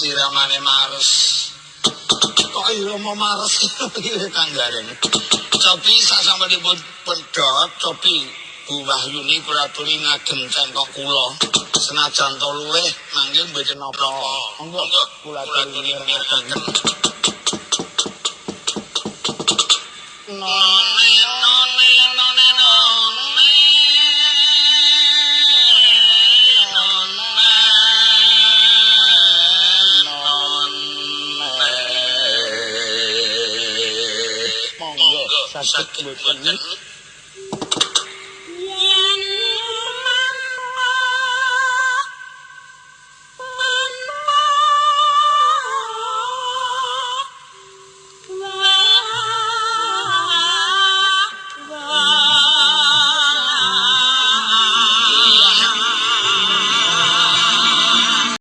Iramane Mars. Kok irama Mars piye Kang Gareng? Cobi sasampunipun pedhot, cobi Bu Wahyuni kula aturi ngagem cengkok kula. Senajan to luwih mangke mboten napa. Monggo kula aturi mirengaken. None none none none none. Monggo saged mboten.